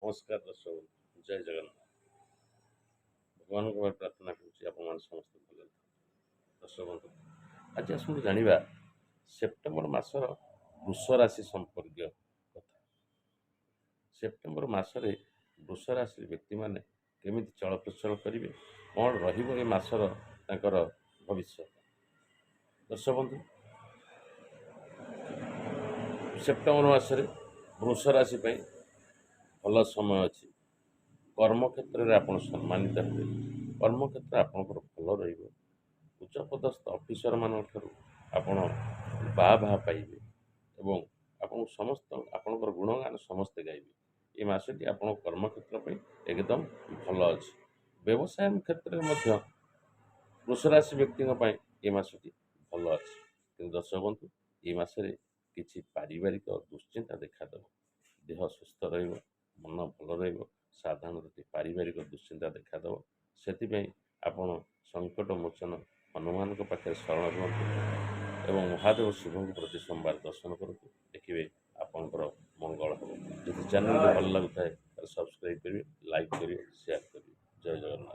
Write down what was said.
ନମସ୍କାର ଦର୍ଶକ ବନ୍ଧୁ, ଜୟ ଜଗନ୍ନାଥ। ଭଗବାନଙ୍କ ପାଖରେ ପ୍ରାର୍ଥନା କରୁଛି, ଆପଣମାନେ ସମସ୍ତେ ଭଲରେ ଥାନ୍ତୁ। ଦର୍ଶକ ବନ୍ଧୁ, ଆଜି ଆସନ୍ତୁ ଜାଣିବା ସେପ୍ଟେମ୍ବର ମାସର ବୃଷ ରାଶି ସମ୍ପର୍କୀୟ କଥା। ସେପ୍ଟେମ୍ବର ମାସରେ ବୃଷ ରାଶି ବ୍ୟକ୍ତିମାନେ କେମିତି ଚଳପ୍ରଚଳ କରିବେ, କ'ଣ ରହିବ ଏ ମାସର ତାଙ୍କର ଭବିଷ୍ୟତ। ଦର୍ଶକ ବନ୍ଧୁ, ସେପ୍ଟେମ୍ବର ମାସରେ ବୃଷ ରାଶି ପାଇଁ ଭଲ ସମୟ ଅଛି। କର୍ମକ୍ଷେତ୍ରରେ ଆପଣ ସମ୍ମାନିତ ହେବେ। କର୍ମକ୍ଷେତ୍ର ଆପଣଙ୍କର ଭଲ ରହିବ। ଉଚ୍ଚପଦସ୍ଥ ଅଫିସରମାନଙ୍କ ଠାରୁ ଆପଣ ବାଃ ବାଃ ପାଇବେ ଏବଂ ଆପଣଙ୍କୁ ସମସ୍ତ ଆପଣଙ୍କର ଗୁଣଗାନ ସମସ୍ତେ ଗାଇବେ। ଏ ମାସଟି ଆପଣଙ୍କ କର୍ମକ୍ଷେତ୍ର ପାଇଁ ଏକଦମ ଭଲ ଅଛି। ବ୍ୟବସାୟ କ୍ଷେତ୍ରରେ ମଧ୍ୟ ବୃଷ ରାଶି ବ୍ୟକ୍ତିଙ୍କ ପାଇଁ ଏ ମାସଟି ଭଲ ଅଛି। କିନ୍ତୁ ଦର୍ଶକ ବନ୍ଧୁ, ଏ ମାସରେ କିଛି ପାରିବାରିକ ଦୁଶ୍ଚିନ୍ତା ଦେଖାଦେବ। ଦେହ ସୁସ୍ଥ ରହିବ, ମନ ଭଲ ରହିବ, ସାଧାରଣତଃ ପାରିବାରିକ ଦୁଶ୍ଚିନ୍ତା ଦେଖାଦେବ। ସେଥିପାଇଁ ଆପଣ ସଙ୍କଟ ମୋଚନ ହନୁମାନଙ୍କ ପାଖରେ ଶରଣ ରୁହନ୍ତୁ ଏବଂ ମହାଦେବ ଶିବଙ୍କୁ ପ୍ରତି ସୋମବାର ଦର୍ଶନ କରନ୍ତୁ। ଦେଖିବେ, ଆପଣଙ୍କର ମଙ୍ଗଳ ହେବ। ଯଦି ଚ୍ୟାନେଲଟି ଭଲ ଲାଗୁଥାଏ, ତାହେଲେ ସବସ୍କ୍ରାଇବ୍ କରିବେ, ଲାଇକ୍ କରିବେ, ସେୟାର କରିବେ। ଜୟ ଜଗନ୍ନାଥ।